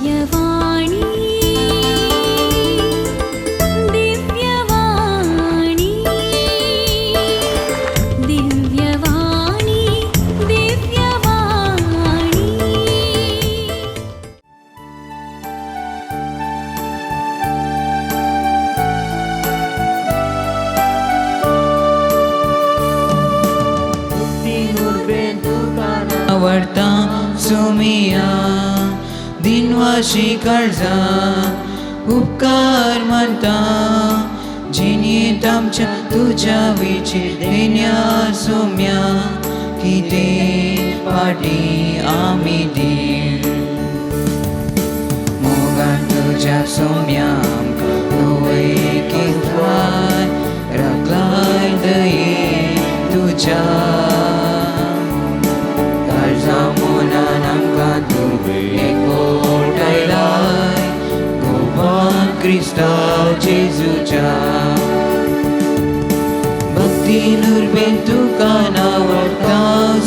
दिव्यवाणी दिव्यवाणी दिव्यवाणी दिव्यवाणी। आवडता सुमिया दिनवाशी काळजा उपकार मानता जिणेंत आमच्या तुज्या विची देण्या सुम्या कितें फाटीं आमी दीर मोगान तुज्या सोम्या आमकां तुवें कितवाय राखलाय दये तुज्या काळजा मनान आमकां तुवें एकवटायलाय गोपान क्रिस्ता जेजूच्या भक्ती नुरबेन तुका नावडटा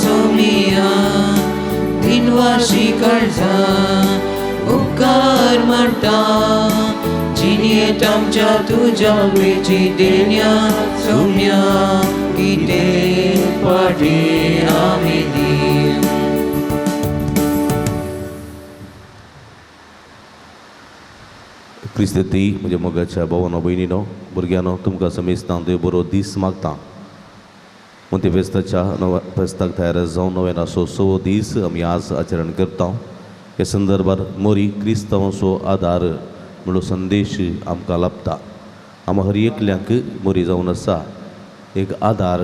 सोमिया दिनवाशी काळजा उपकार मानता जिणेंत आमच्या तुज्या वेची देण्या सोम्या कितें फाटीं आमी दी। क्रिस्ती म्हज्या मोगाच्या भावानो भयणीनो भुरग्यांनो तुमकां समेस्तांक देव बरो दीस मागता। मोती फेस्ताच्या नव्या फेस्ताक तयार जावन नव्यानाचो सवो दीस आमी आज आचरण करता। ह्या संदर्भार मोरी क्रिस्तांवाचो आदार म्हणलो संदेश आमकां लाभता। आमी हर एकल्यांक मोरी जावन आसा एक आदार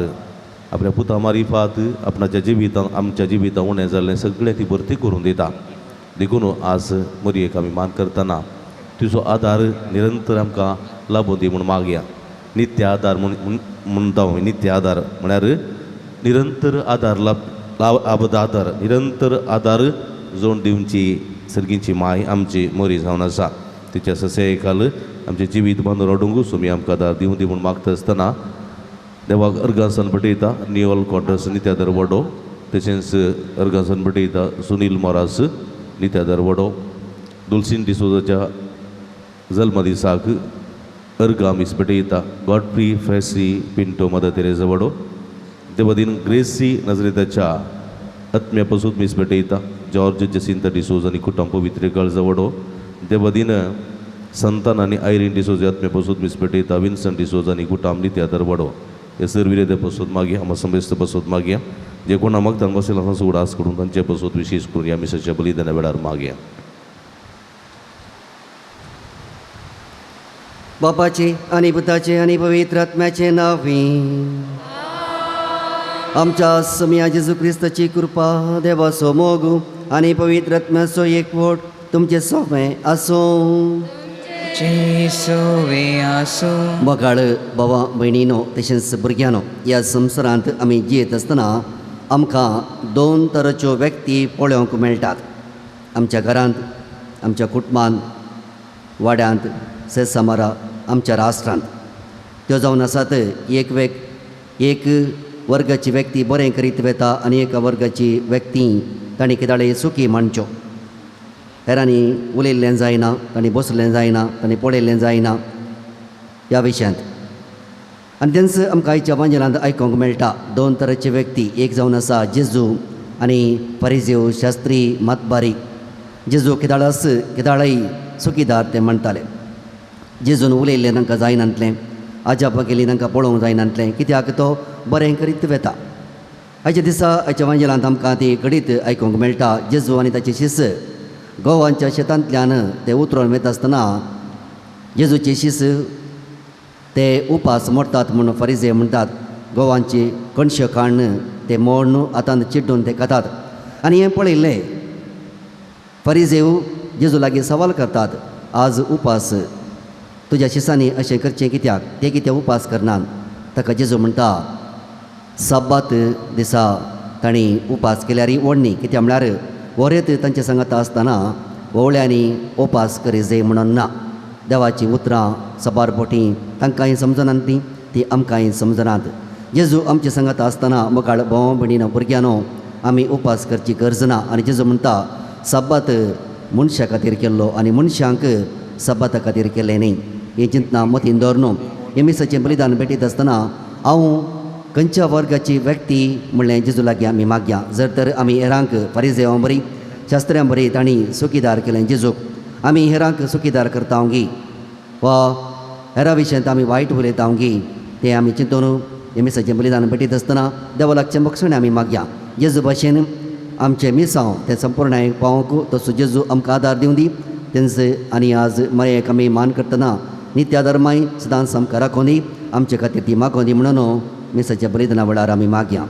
आपल्या पुता मारिफात आपणाच्या जिवितांत आमच्या जिवितांत उणें जाल्लें सगळें ती भरती करून दिता। देखून आज मोरयेक आमी मान करतना तुजो आदार निरंतर आमकां लाबून दी म्हूण मागया। नित्य आदार म्हूण म्हणटा हांव, नित्य आदार म्हळ्यार निरंतर आदार लाब आदार निरंतर आदार जोड दिवची सर्गींची माय आमची मोरी जावन आसा। तिच्या ससेकाल आमचें जिवीत बांदून रडूंक सुमी आमकां आदार दिवं दी म्हूण मागता आसतना देवाक अर्गासन भेटयता नियोल क्वार्टर्स नित्यादर वडो, तशेंच अर्गासन भेटयता सुनील मोरास नित्यादर वडो, दुलसीन डिसोजाच्या जल्मदिसाक अर्गा मीस भेटयता गॉडफ्री फ्रेसी पिंटो मदर तेरेजा वडो, देवदीन ग्रेसी नजरेताच्या आत्म्या पसून मीस भेटयता जॉर्ज जसिंता डिसोज आनी कुटुंब पवित्र काळजा वडो, देवदीन संतान आनी आयरीन डिसोज आत्म्या पसून मीस भेटयता विन्सन डिसोज आनी कुटुंब नित्यादर वडो। हे सर विरेदे पसून मागया आमा समेस्त पसून मागया जे कोणा मागतान बसयला तांचो उडास करून तांचे पसून विशेष करून ह्या मिसाच्या बलिदाना वेळार मागया। बापाचे आनी पुताचे आनी पवित्र आत्म्याचे नांवी आमच्या समिया जेजू क्रिस्ताची कृपा देवाचो मोग आनी पवित्र आत्म्याचो एकवट तुमचे सोंपें आसूं। मोगाळ बाबा भयणीनो तशेंच भुरग्यांनो, ह्या संवसारांत आमी जियेत आसतना आमकां दोन तराच्यो व्यक्ती पळोवंक मेळटात। आमच्या घरांत, आमच्या कुटुंबांत, वाड्यांत, सेसामारा, आमच्या राष्ट्रांत त्यो जावन आसात एक एक वर्गाची व्यक्ती बरें करीत वता आनी एका वर्गाची व्यक्ती तांणी किदाळे सुखी मांडच्यो। हेरांनी उलयल्लें जायना, तांणी बसलें जायना, तांणी पळयल्लें जायना ह्या विशयांत। आनी तेंच आमकां आयच्या वांजेलांत आयकूंक मेळटा दोन तरेचे व्यक्ती, एक जावन आसा जेजू आनी परिजेव शास्त्री मातबारी। जेजू किदाळस किदाळय सुखीदार ते म्हणटाले। जेजून उलयल्लें तांकां जायनातलें, आजापां केली तांकां पळोवंक जायनातलें, कित्याक तो बरें करीत वता। आयच्या दिसा आयच्या वांजेलांत आमकां ती घडीत आयकूंक मेळटा जेजू आनी ताचे शिस गोवांच्या शेतांतल्यान ते उतरून वता आसतना जेजूचे शिस ते उपास मोडटात म्हूण फरिजे म्हणटात। गोवांची कणश्यो काडून ते मोडून हातान चिड्डून ते खातात। आनी हें पळयल्लें फरिजेव जेजू लागीं सवाल करतात, आज उपास तुज्या शिसांनी अशें करचें कित्याक, ते कित्याक उपास करनात? ताका जेजू म्हणटा सब्बात दिसा तांणी उपास केल्यार ओडणी, कित्याक म्हळ्यार वरेत तांचे सांगाता आसतना ओवळ्यांनी उपास करी जाय म्हणून ना। देवाचीं उतरां सबार बोटी तांकांय समजनात ती ती आमकांय समजनात। जेजू आमचे सांगाता आसतना मोगाळ भाव भयणीनो भुरग्यांनो आमी उपास करची गरज ना। आनी जेजू म्हणटा सब्बात मनशा खातीर केल्लो आनी मनशांक सबाता खातीर केलें न्ही. हें चिंतना मतीन दवर न्हू. हें मिसाचें बलिदान भेटयत आसतना हांव खंयच्या वर्गाची व्यक्ती म्हणलें जेजू लागीं आमी मागया. जर तर आमी हेरांक फारिजेवां बरी शास्त्र्यां बरी तांणी सुखीदार केलें जेजूक, आमी हेरांक सुखीदार करता गी वा हेरा विशयांत आमी वायट उलयता गी तें आमी चिंतून हें मिसाचें बलिदान भेटयत आसतना देवा लागचें बक्षणें आमी मागया. जेजू भाशेन आमचें मिसांव तें संपूर्ण पावोवंक तसो जेजू आमकां आदार दिवं दी. तेंचे आनी आज मरेक आमी मान करतना नित्या धर्माय सदांच आमकां राखों दी, आमचे खातीर ती मागों दी म्हणून मिसाच्या बलिदाना वेळार आमी मागया.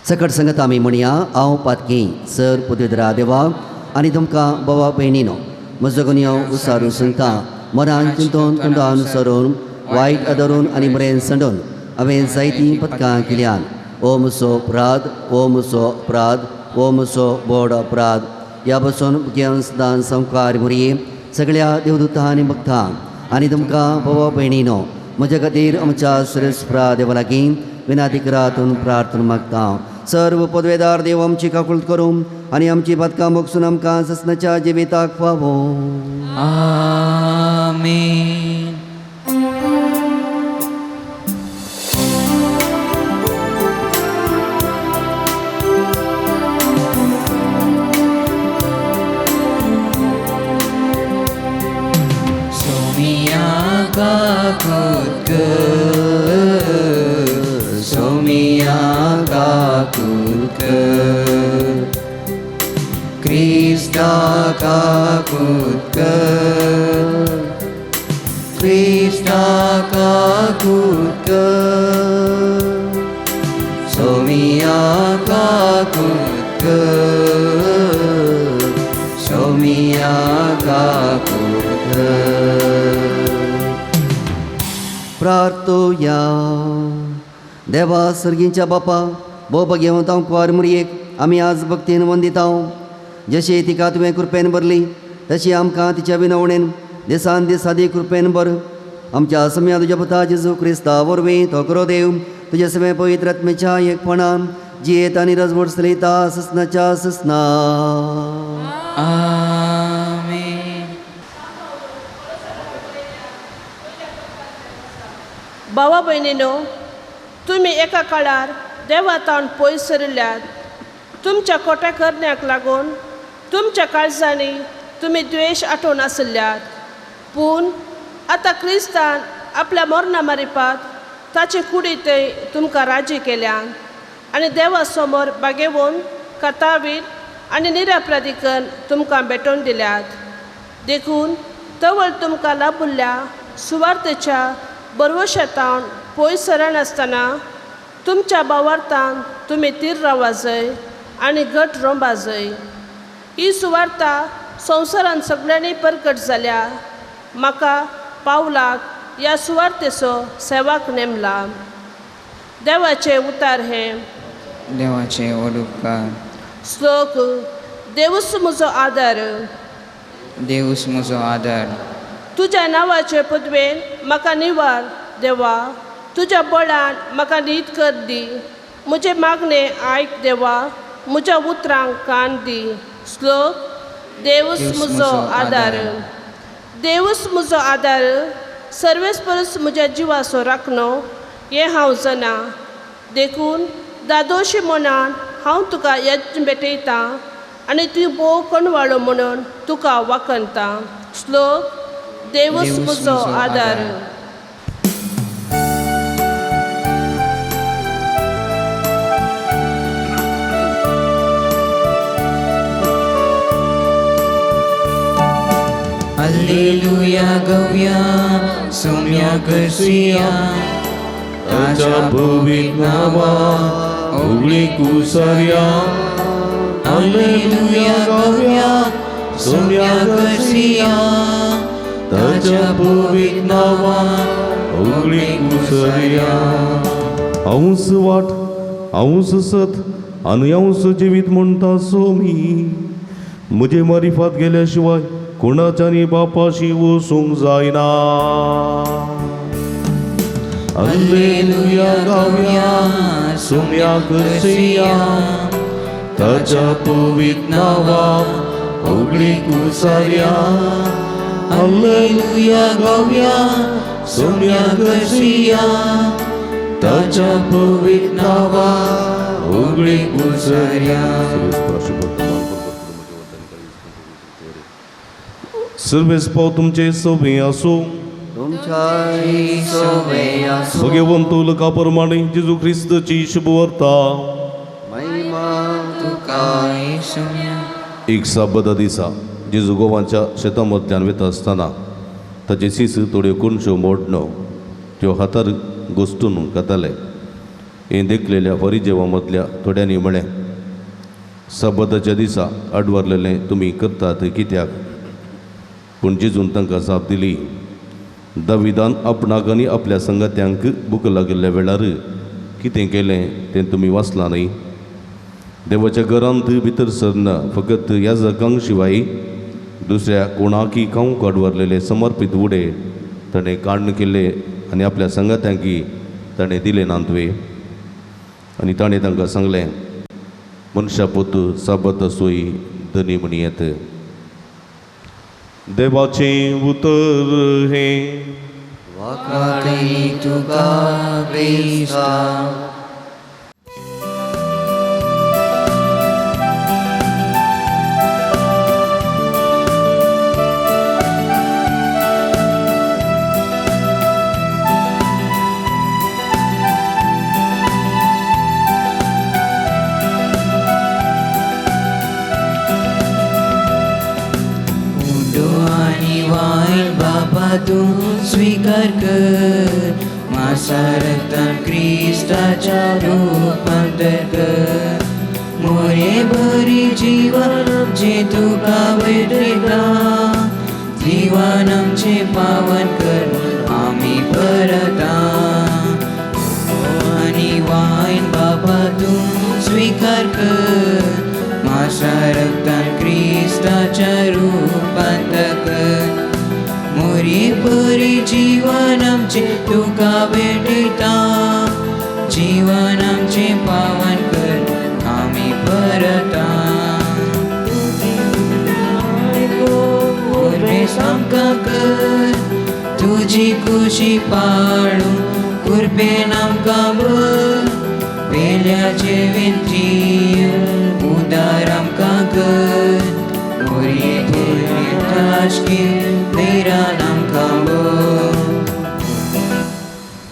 सकट संगत आमी म्हणया, हांव पातकी सर पुदेद्रा देवा आनी तुमकां बाबा भयणीनो म्हजो गुन्यांव उसारू सांगता. मनान चिंतून तोंडान सरून वायट आदरून आनी मरेन सांडून हांवें जायतीं पदकां केल्यान. ओ म्हजो अपराध, ओ म्हजो अपराध, ओ म्हजो व्हड अपराध. ह्या बसून घेवन सदां संवकार मुरये सगळ्या देवदूतां आनी भक्तां आनी तुमकां बाबा भयणीनो म्हज्या खातीर आमच्या सुरेस्प्रा देवा लागीं विनाती करातून प्रार्थना मागता. सर्व पदवेदार देव आमची काकुळट करूं आनी आमची पातकां मोगसून आमकां ससनाच्या जिविताक फावो. आमेन. सोमिया काकुत कर, सोमिया काकुत कर, क्रिस्ता काकुत कर, क्रिस्ता काकुत कर, सोमिया काकुत कर, सोमिया काकुत कर. प्रार्थोया. देवा सर्गींच्या बापा भोव भाग्यवंत कुंवार मुरयेक आमी आज भक्तीन वंदिता. जशी तिका तुवें कृपेन भरली तशी आमकां तिच्या विनवणेन दिसान दीस सादी कृपेन भर. आमच्या सम्या तुज्या पुता जेजू क्रिस्ता वरवीं तो करो देव तुज्या समें पवित्र आत्म्याच्या एकपणान जियेत आनी रजवट चलयता ससनाच्या ससना. आमेन. भावा भयणीनो, तुमी एका काळार देवातावन पयस सरिल्ल्यात. तुमच्या कोट्या करण्याक लागून तुमच्या काळजांनी तुमी द्वेश आठोवन आशिल्ल्यात. पूण आतां क्रिस्तान आपल्या मरणा मारिपात ताचे कुडीतय तुमकां राजी केल्यान आनी देवा समोर बागेवन कतावीर आनी निरापराधिकन तुमकां भेटोवन दिल्यात. देखून तवळ तुमकां लाभुल्ल्या सुवार्थेच्या बरवशेतावन पयस सरनासतना तुमच्या भावार्थान तुमी तीर रावाजय आनी घट रोंबाजय. ही सुवार्ता संवसारांत सगळ्यांनी परकट जाल्या. म्हाका पावलाक ह्या सुवार्तेचो सेवाक नेमला. देवाचे उतार हे देवाचे व्हड उपकार. श्लोक. देवूच म्हजो आदार, देवूच म्हजो आदार. तुज्या नांवाचे पदवेन म्हाका निवार देवा, तुज्या बळान म्हाका न्हीद कर दी. म्हजें मागणें आयक देवा, म्हज्या उतरांक कान दी. श्लोक. देवूच म्हजो आदार, देवूच म्हजो आदार, सर्वेस परस म्हज्या जिवाचो राखणो हें हांव जाणा. देखून दादोशी मनान हांव तुका यत्न भेटयतां आनी तूं भोव कणवाळो म्हणून तुका वाखणता. श्लोक. देवूच म्हजो आदार. Alleluia गवया सोम्या करसुया ताच्या पवित्र नावा उगळी कुसर्या. Alleluia गवया सोम्या करसुया ताच्या पवित्र नावा उगळी कुसर्या. हांवूच वाट, हांवूच सत आनी हांवूच जिवीत म्हणटा सोमी. म्हजे मारिफात गेल्या शिवाय कोणाच्यानी बापाशी वचूंक जायना. Alleluia गवया सोम्या करसुया ताच्या पवित्र नांवाक होगळीक उसारया. हालेलुया गावया सोम्या गसिया ताच्या पवित्र नांवाक होगळीक उसारया. सर्वेस पाव तुमचे सवे आसूं. भगवंत लोका प्रमाणे जेजू ख्रिस्ताची शुभवार्ता. एक साबदा दिसा जेजू गोवांच्या शेतामधल्यान वता आसतना ताचे सीस थोड्यो कुणश्यो मोडणो त्यो हातार गोश्टून खाताले. हें देखलेल्या फरिजेवा मदल्या थोड्यांनी म्हळें, साबदाच्या दिसा आडवारलेलें तुमी करतात कित्याक? पूण जेजून तांकां जाप दिली, दाविदान आपणाक आनी आपल्या संगात्यांक भूक लागिल्ल्या वेळार कितें केलें तें तुमी वाचलां न्हय? देवाच्या घरांत भितर सरना फकत याजकांक शिवाय दुसऱ्या कोणाकय खावंक आडवारलेले समर्पीत उडे ताणें काडून केल्ले आनी आपल्या संगात्यांकी ताणें दिले नात वे? आनी ताणें तांकां सांगलें, मनशा पूत साबत सोय धनी म्हणी येत. देवाचें उतर हें. वाखाणई तुका क्रिस्ता. तूं स्वीकार कर मासा रक्तान क्रिस्ताच्या रूपांतर कर. मोरे बरी जीवन आमचें तुका भेटयता, जीवन आमचें पावन कर आमी परता. आनी वायन बाबा तूं स्वीकार कर मासा रक्तान क्रिस्ताच्या रूपांतर कर. मोरे परी जीवन आमचें तुका भेटयता, जीवन आमचें पावन कर आमी परता. पुरबेस आमकां कर तुजी खुशी पाळूं, कुरपेन आमकां भर पेल्याचे विनती उदार आमकां कर. मोरे परी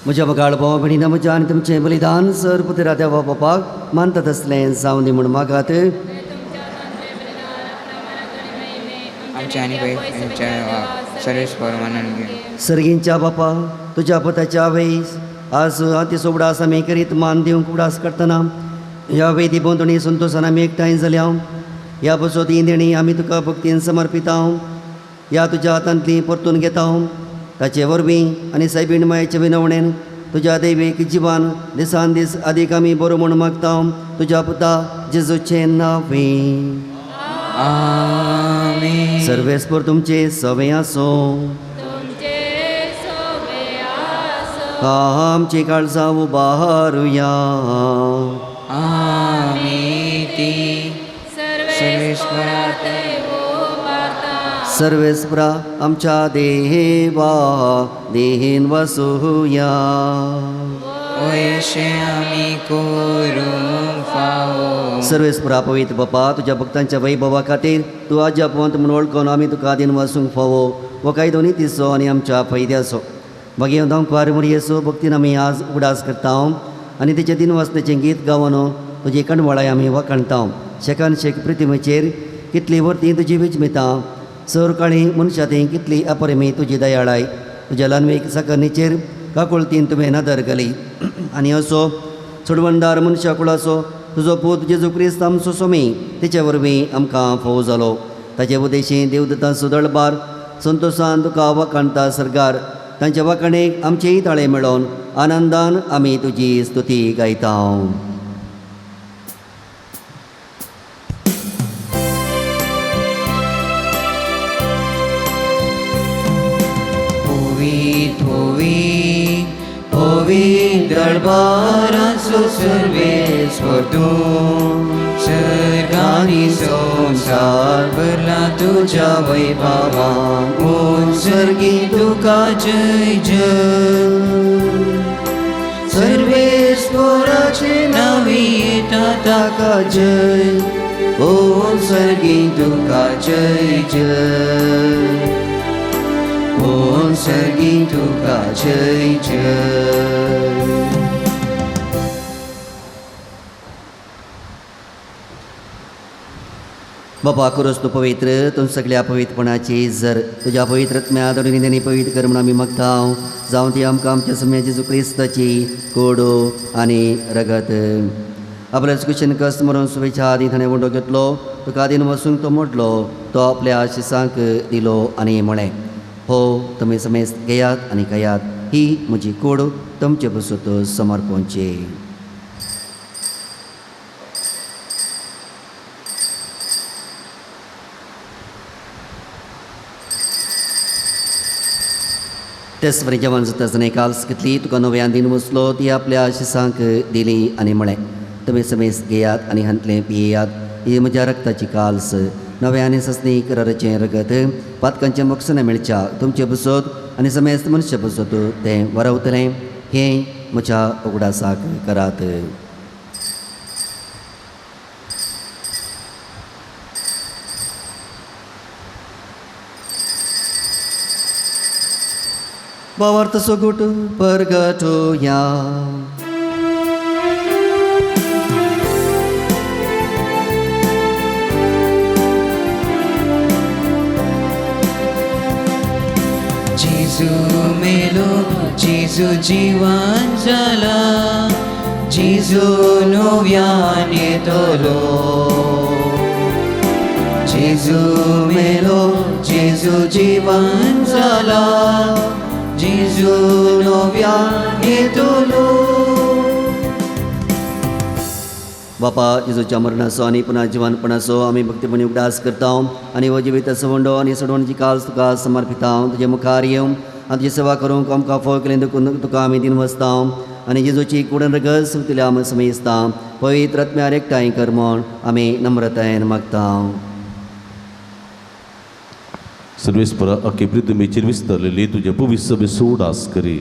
म्हज्या बगाळ भाव भयणीन म्हज्या आनी तुमचें बलिदान सर पुत्रा देवा बापाक मानतात आसलें जावं दी म्हूण मागात. सर्गींच्या बापा तुज्या पुताच्या वयस आज हातीचो उगडास आमी करीत मान दिवंक उगडास करतना ह्या वेदी भोंवतणी संतोशान आमी एकठांय जाल्या. ह्या बसोत ही देणी आमी तुका भक्तीन समर्पिता. ह्या तुज्या हातांतली परतून घेता. ताचे वरवीं आनी सायबीण मायेचे विनवणेन तुज्या दैवीक जिवान दिसान दीस आदीक आमी बरो म्हूण मागता. तुज्या पुता जेजूचें नांवे. आमेन. सर्वेस्पर तुमचे सवे आसूं. आमची काळजां उबारुया. आमी ती सर्वेस्परा सर्वेस्परा आमच्या देवा देहीन वसुया. वयशें आमी करूंक फावो. सर्वेस्परा पवित्र बापा तुज्या भक्तांच्या वैभवा खातीर तूं आज्यापवंत म्हूण वळखून आमी तुका दिन वसूंक फावो. हो कायदो नितीचो आनी आमच्या फायद्याचो. मागीर धांवकार मुरयेचो भक्तीन आमी आज उगडास करता आनी तेचे दिन वसण्याचें गीत गावन तुजी कणवळाय आमी वखणता. शेकान शेक प्रतिमेचेर कितली वर्ती तुजी विजमिता सर काळी मनशा ती कितली अपरिमी तुजी दयाळाय. तुज्या ल्हानवीक साकरणीचेर काकुळतीन तुवें नदर घाली आनी असो सोडवणदार मनशा कुळाचो तुजो पूत जेजू क्रिस्त आमचो सोमी तेचे वरवीं आमकां फोव जालो. ताचे उदेशी देवदूतांचो दळबार संतोशान तुका वखाणता सरकार. तांच्या वाखाणेक आमचेय ताळे मेळोवन आनंदान आमी तुजी स्तुती गायता. पवित्र दरबाराचो सर्वेस्पर तूं सर आनी संवसार भरला तुज्या वैभवान ओम सर्गी तुका जय जय सर्वेस्पोराचे नांवी येता ताका जय ओम सर्गी तुका जय जय ओम सर्गी तुका जय जय. बापा करोस तूं पवित्र तूं सगळ्या पवित्रपणाची जर तुज्या पवित्र आत्म्या दोन पवित्र कर म्हूण आमी मागता जावं ती आमकां आमच्या सम्या जेजू क्रिस्ताची कोडो आनी रगत. आपल्या कुशीन कस्त मरून शुभेच्छा आदी ताणें वंडो घेतलो तुका आदीन वसूंक तो मोडलो तो आपल्या शिसांक दिलो आनी म्हळें हो तुमी समेस्त घेयात आनी खायात ही म्हजी कोड तुमचे पसून समर्पणची. तेच बरें जेवण जाता आसतना काल्स घेतली तुका नव्यान दिन वसलो ती आपल्या शिसांक दिली आनी म्हळें तुमी समेस्त घेयात आनी हांतलें पियेयात ही म्हज्या रक्ताची काल्स नव्या आनी ससनी कराराचें रगत पातकांचें मोक्षण मेळच्या तुमचे बसत आनी समेस्त मनशा बसत तें वरवतलें हें म्हज्या उगडासाक करात. भावार्थ सोगुट परगटोया. जेजू मेलो जेजू जिवन जाला जेजू नव्यान येतलो जेजू मेलो जेजू जिवन जाला जेजू नव्यान येतलो. बापा जेजूच्या मरणाचो आनी पुन्हा जिवनपणाचो आमी भक्तीपणी उगडास करता आनी हो जिविताचो वंडो आनी सोडवणची काल तुका समर्पिता तुजे मुखार येवन आनी तुजी सेवा करूंक आमकां फोव केलें देखून तुका आमी दिन वसता आनी जेजूची कुडन रगत सुतिल्या आमी समेजता पवित्र आत्म्यार एकठांय कर म्हूण आमी नम्रतायेन मागता. सर्वेस्पर अखे पृथ्वीचेर विस्तारलेली तुजे पवित्र सभेचो उडास करी.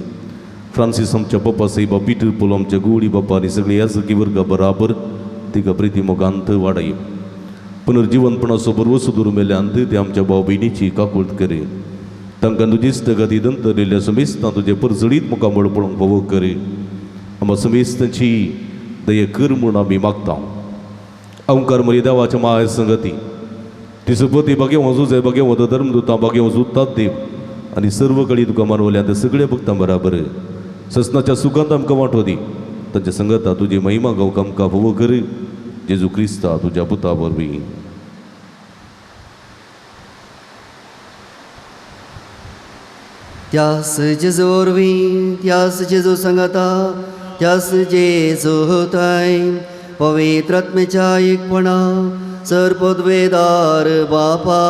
फ्रांसीस आमच्या पप्पा साहेबा पीटर पोल आमच्या गोडी बाप्पा आनी सगळी याजकी वर्गा बराबर तिका प्रिती मोगांत वाडय. पुनर्जिवनपणाचो बरवसो दवरून मेल्यांत ते आमच्या भाव भयणीची काकूळत करी. तांकां तुजीच तगती दंतरलेल्या समेस्तां तुजें परजळीत मुखामळ पळोवंक फावो करी. आमकां समेस्तांची दया कर म्हूण आमी मागता. अंकार मरी देवाच्या माय संगती तिसपती बागे वचूं जाय बागे वता धर्मदूतां बागे वचूं देव आनी सर्व कडी तुका मानवल्या त्या सगळ्या भक्तां बराबर ससनाच्या सुखांत आमकां वांटो दी. तांच्या संगता तुजी महिमा गावंक आमकां फावो कर जेजू क्रिस्ता तुज्या पुता वरवीं. त्यास जेजू वरवीं त्यास जेजू संगता त्यास जेजू ताय पवित्र आत्म्याच्या एकपणा सर पदवेदार बापा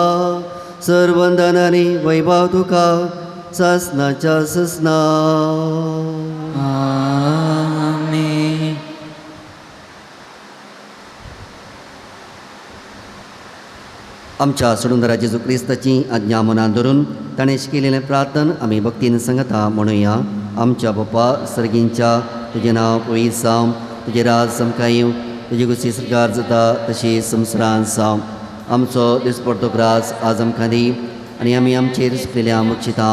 सर वंदनानी वैभव तुका ससनाच्या ससना. आमेन. आमच्या सोडूनदारा जेजू क्रिस्ताची आज्ञा मनान धरून ताणें शिकयलेलें प्रार्थन आमी भक्तीन सांगता म्हणुया. आमच्या बापा सर्गींच्या तुजें नांव पवित्र जावं तुजें राज आमकां येवं तुजी गुसी सरकार जाता तशी संवसारांत जावं. आमचो दिसपडतो ग्रास आज आमकां दी आनी आमी आमचेर सुकलेल्या मुक्षिता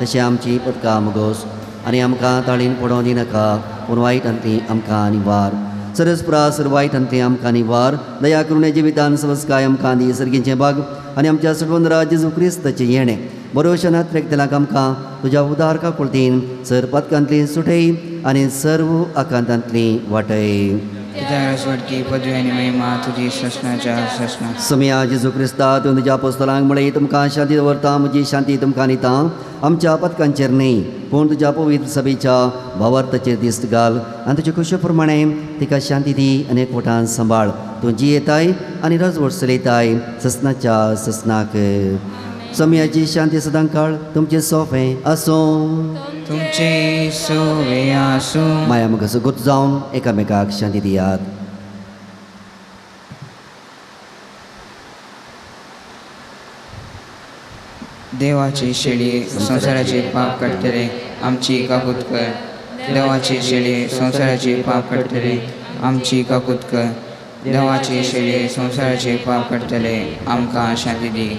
तशें आमची पदकां मुगोस आनी आमकां ताळीन पडोवं दिनाका पूण वायट अंती आमकां निवार. सरस पुरा सर वायट अंती आमकां निवार. दया करुणे जिवितान संस्काय आमकां दी सर्गींचें भाग आनी आमच्या सटवंदरा जेजू क्रिस्ताचें येणें बरोवशनात त्रेकतलाक आमकां तुज्या उदार काकुळतीन सर पदकांतली सुटय आनी सर्व आकांतांतली वाटय. समिया जेजू क्रिस्ता तूं तुज्या पोस्तलांक म्हळें तुमकां शांती दवरता म्हजी शांती तुमकां दिता आमच्या पदकांचेर न्हय पूण तुज्या पवित्र सभेच्या भावार्थाचेर दिस्त घाल आनी तुजे खुशे प्रमाणे तिका शांती दी आनी एकवटान सांबाळ. तूं जियेताय आनी रजवट चलयताय ससनाच्या ससनाक. समयाची शांती सदां काळ तुमचें सोफें आसूं तुमचे सोवे आसूं. माया मुखार सुगूत जावन एकामेकाक शांती दियात. देवाची शेळी संवसाराचे पाप काडटले आमची काकूत कर. देवाची शेळी संवसाराचे पाप काडटले आमची काकूत कर. देवाची शेळी संवसाराचे पाप काडटले आमकां शांती दी.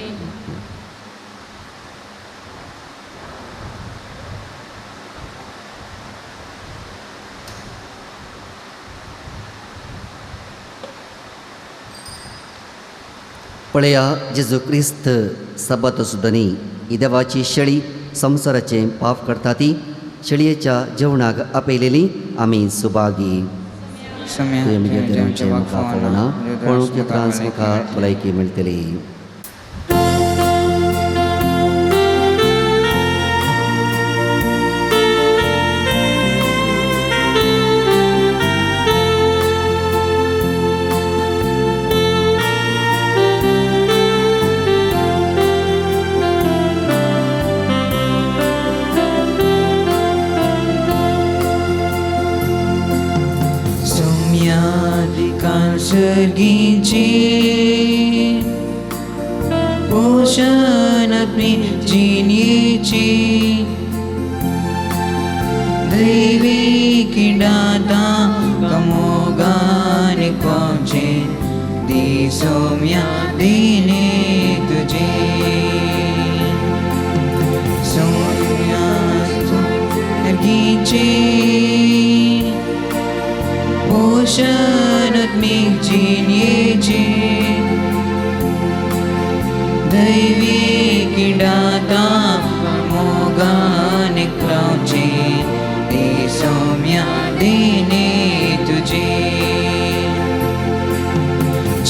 पळया जेजू क्रिस्त सबाताचो धनी ही देवाची शेळी संवसाराचें पाप करता ती शेळयेच्या जेवणाक आपयलेली आमी सुभागी. तुवें म्हज्या देवाचें म्हाका पळोवना पळोवंक त्रास म्हाका भलायकी मेळटली. सर्गीची पोषण जिणेची दैवी किडाता कमोगान कोचे दी सौम्या दिने तुझे सौम्या सर्गीची पोषण जिणेची दैवी किडाता मोगान क्रांची दी सौम्या दिने तुझे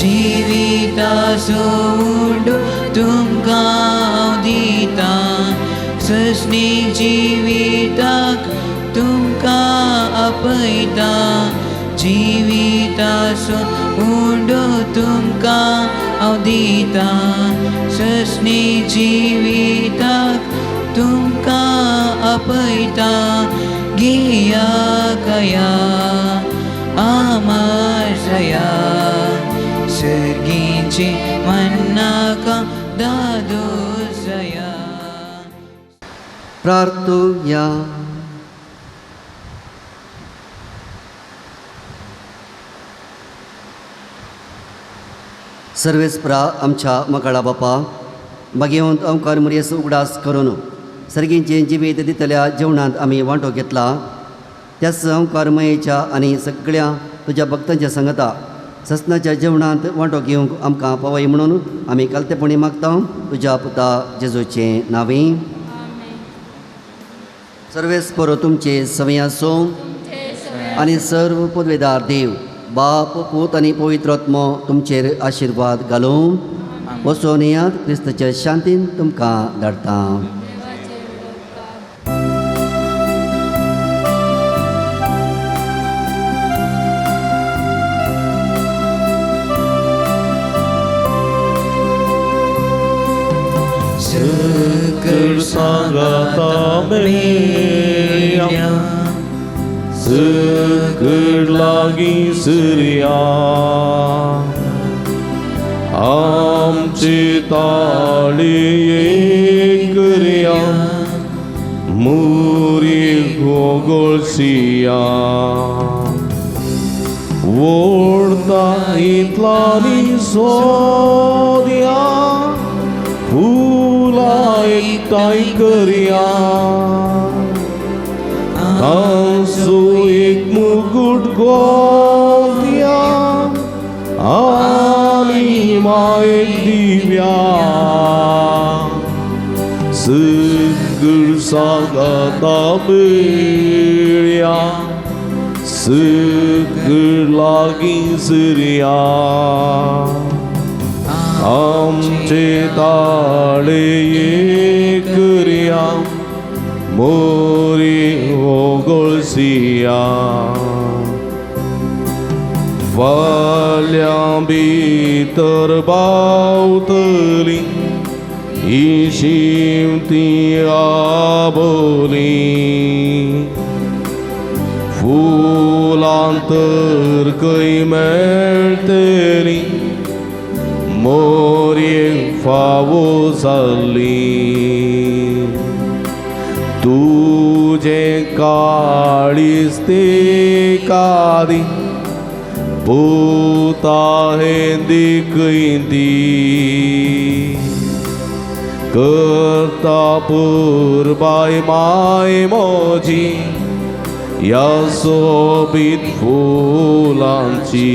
जिविता सोड तुमकां दिता सस्नी जिविताक तुमकां आपयता जिवितासो उंडो तुमकां हांव दिता सस्नी जिविताक तुमकां आपयता घेया कया आमाशया सर्गीचे मन्नाका दादोसया. प्रार्थुया. सर्वेस्परा आमच्या मकाळा बापा मागीर अंकार मुरयेस उगडास करून सर्गींचें जिवीत दितल्या जेवणांत आमी वांटो घेतला त्याच अंकार मयेच्या आनी सगळ्या तुज्या भक्तांच्या सांगता ससनाच्या जेवणांत वांटो घेवंक आमकां पावय म्हणून आमी कालतेपणी मागता तुज्या पुता जेजूचें नांवी. सर्वेस्पर तुमचे सवय आसूं आनी सर्व पदवेदार देव बाप पूत आनी पवित्र आत्मो तुमचेर आशिर्वाद घालूं. वचून येयात क्रिस्ताच्या शांतीन तुमकां धाडटा. सकळ सांगाता मेळया सकळ लागीं सुर्या आमचे ताळे करया मुरी गोगोळसिया वोडता इतलानी सोदया फुलां एकठांय करया तांचो एक मुकुट गोंतया आनी मायक दिव्या सगळ सांगाता मेळया सगळ लागीं सुर्या आमचे ताळे करया मोरी होगोळसिया फाल्यां भितर बावतली ही शिमती आबोली फुलां तर खंय मेळटली मोरी मोरयेक फावो जाल्ली. तुजें काळीज तेकादी पुता हें दिकयती करता पुरबाय माय म्हजी ह्या सोबीत फुलांची.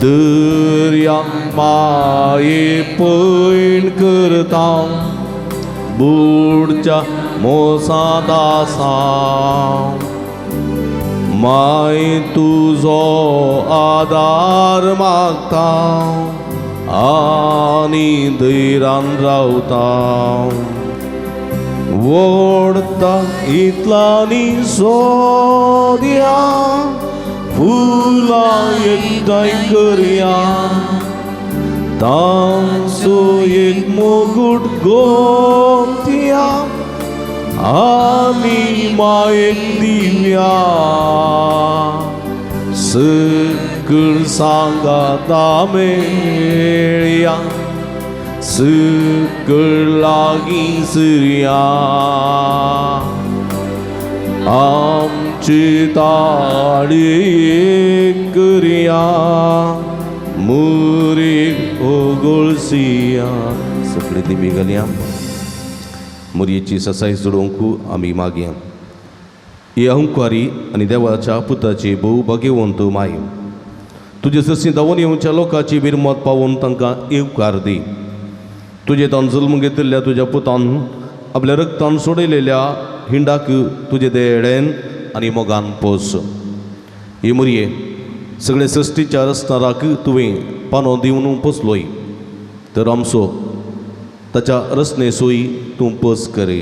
दर्या माये पयण करता बुडच्या मोसांत आसा. माय तुजो आदार मागता आनी धैरान रावता. वोडता इतलांनी सोदया फुलां एकठांय करया तांचो एक मुकुट गोंतया आनी मायेक दिवया. सकळ सांगाता मेळया सकळ लागीं सरया. आमची ताळी एक करया मुरीक ओगोळसिया. सगळी दिमी घालया मुरयेची ससाय जुळोवंक आमी मागया. ही अहंकारी आनी देवाच्या पुताची भोव भाग्यवंत माय तुजे ससी धांवून येवच्या लोकांची बिरमत पावोवन तांकां येवकार दी. तुजे तान जल्म घेतिल्ल्या तुज्या पुतान आपल्या रक्तान सोडयलेल्या हिंडाक तुजे देडेन आनी मोगान पोस. ही मुरये सगळे सृश्टीच्या रस्ताराक तुवें पानो दिवन पोसलोय तर आमचो ताच्या रचने सोयी तूं पस करे.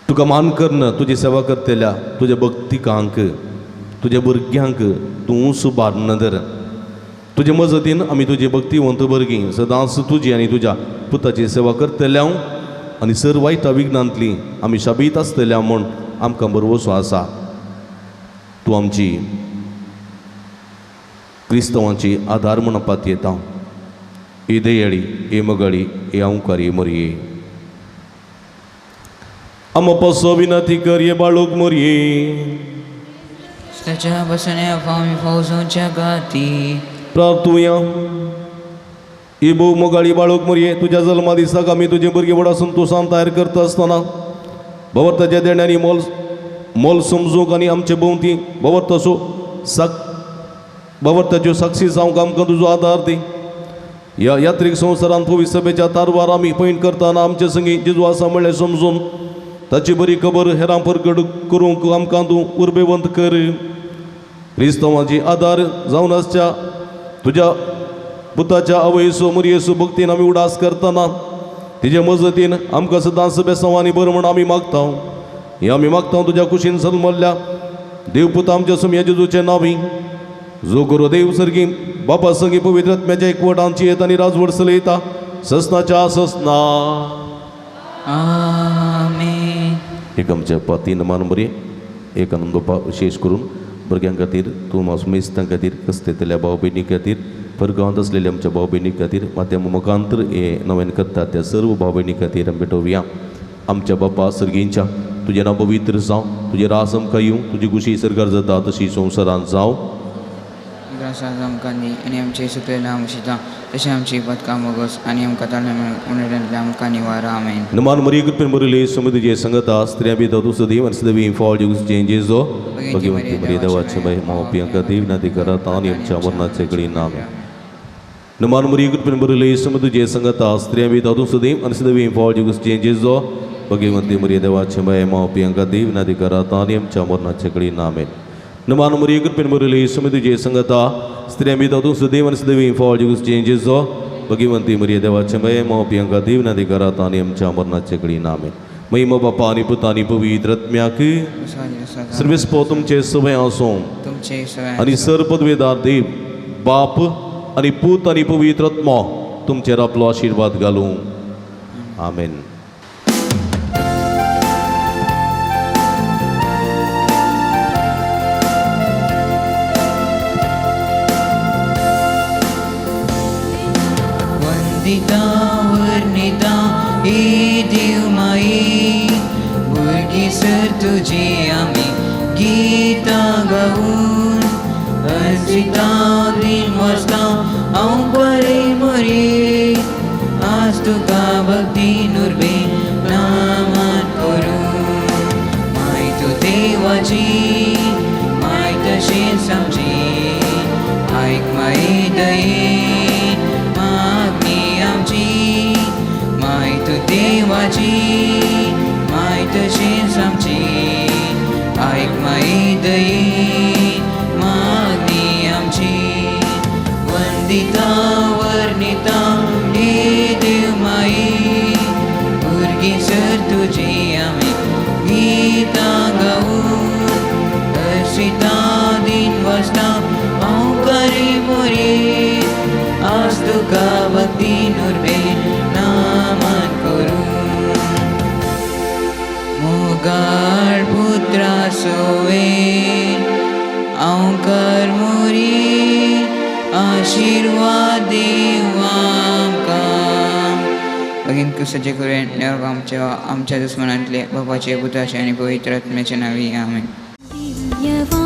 तुका मान करन तुजी सेवा करतल्या तुज्या भक्तिकांक तुज्या भुरग्यांक तूं सुबार नदर. तुजे मजतीन आमी तुजी भक्तिवंत भुरगीं सदांच तुजी आनी तुज्या पुताची सेवा करतल्या आनी सर वायटा विघ्नांतली आमी शाबीत आसतल्या म्हूण आमकां भरवसो आसा. तूं आमची क्रिस्तांवांची आदार म्हणपात येता. ही दयाळी ही मगळी ही अंकारी मोरये आमा पासो विनंती कर ये बाळूक मोरये. ताच्या बसण्या फावमी फौजोंच्या गाती प्रार्थुया. ही भोव मोगाळी बाळूक मोरये तुज्या जल्मा दिसाक आमी तुजे भुरगे व्हड संतोशान तयार करता आसतना भवर्थाच्या देण्यांनी मोल मोल समजूंक आनी आमचे भोंवती भवर्थाचो साक भवर्थाच्यो साक्षी जावंक आमकां तुजो आदार दी. ह्या यात्रीक संवसारांत पवित्र सभेच्या तारवार आमी पयण करतना आमचे संगी जेजू आसा म्हणलें समजून ताची बरी खबर हेरां परगट करूंक आमकां तूं उर्बेवंत कर. क्रिस्तांवाची आदार जावन आसच्या तुज्या पुताच्या आवयसो मुरयेसो भक्तीन आमी उडास करतना तिजे मजतीन आमकां सदांच बेसांवांनी बरें म्हूण आमी मागता. हें आमी मागता तुज्या कुशीन जल्मल्ल्या देवपुता आमच्या सुमया जेजूचे नांवी जो गुरू देव सर्गी बापा संगी पवित्र आत्म्याच्या एकवटांची येत आनी राजवट चलयता ससनाच्या ससना. आमेन. एक आमच्या तीन मान बरी एक आनंदोपा विशेश करून भुरग्यां खातीर तूं मेस्तां खातीर कसतेतल्या भाव भयणी खातीर परगांवांत आसलेल्या आमच्या भाव भयणी खातीर माध्यम मुखांतर हे नव्यान करतात त्या सर्व भाव भयणी खातीर आमी भेटोवया. आमच्या बापा सर्गींच्या तुजें नांव पवित्र जावं तुजें रास आमकां येवं तुजी खुशी सरकार जाता तशी संवसारांत जावं. ग्रासाक आमकां दी आनी आमचे सुकलेले आम शिता तशें आमची पदकां मोगोस आनी आमकां ताळमेळ आमकां निवार. आमेन. नमान मरिये कृपेन भरिल्ली समुद्रीचे संगता स्त्रियां बी तूं सदैव आनी सदैव फळ जेजूचें जेजो भगवंती मरिये देवाचे बाय मावपियां खातीर विनंती करात आनी आमच्या मरणाचे घडये आमेन. नमान मरिये कृपेन भरिल्ली समुद्रीचे संगता स्त्रियां बी तूं सदैव आनी सदैव फळ जेजूचें जेजो भगवंती मरिये देवाचे बाय मावपियां खातीर विनंती करात आनी आमच्या मरणाचे घडये आमेन. नमान मरिये कृपेन भरिल्ली समुद्रीचे संगता स्त्रियां बी तूं सदैव आनी सदैव फळ जेजूचें जेजो भगवंती मरिये देवाचे बाय मावपियां खातीर विनंती करात आनी आमच्या मरणाचे घडये आमेन. महिमा बापा आनी पुता आनी पवित्र आत्म्याक सर्वेस्पो तुमचे सवय आसूं तुमचे आनी सर पदवेदार देव बाप आनी पूत आनी पवित्र आत्मो तुमचेर आपलो आशिर्वाद घालूं. आमेन. वंदिता वर्णिता हे देव माई भुरगीं सर तुजी आमी गीतां गावन अर्जिता दिन वाजता हांव बरें मरे आज तुका भक्ती नुरबे नामान करूं माय तूं देवाची माय तशें आमची आयक माई दये मागणी आमची माय तूं देवाची माय तशें आमची आयक माई दये मागणी आमची वंदिता वर्णिता हे देव माई भुरगीं सर तुजी आमी गीतां गावन हर्षिता दिन वाजता हांव करी मोरे आज तुका भक्ती नुरबे नामान करूं मोगाळ पुत्रा सोवे हांव कर मोरी आशिर्वाद दीव आमकां भगीन क्रिस्ताचे करुणेन नेवरो आमच्या आमच्या दुस्मनांतले बापाचे पुताचे आनी पवित्र आत्म्याचे नांवी आमेन. दिव्यवाणी.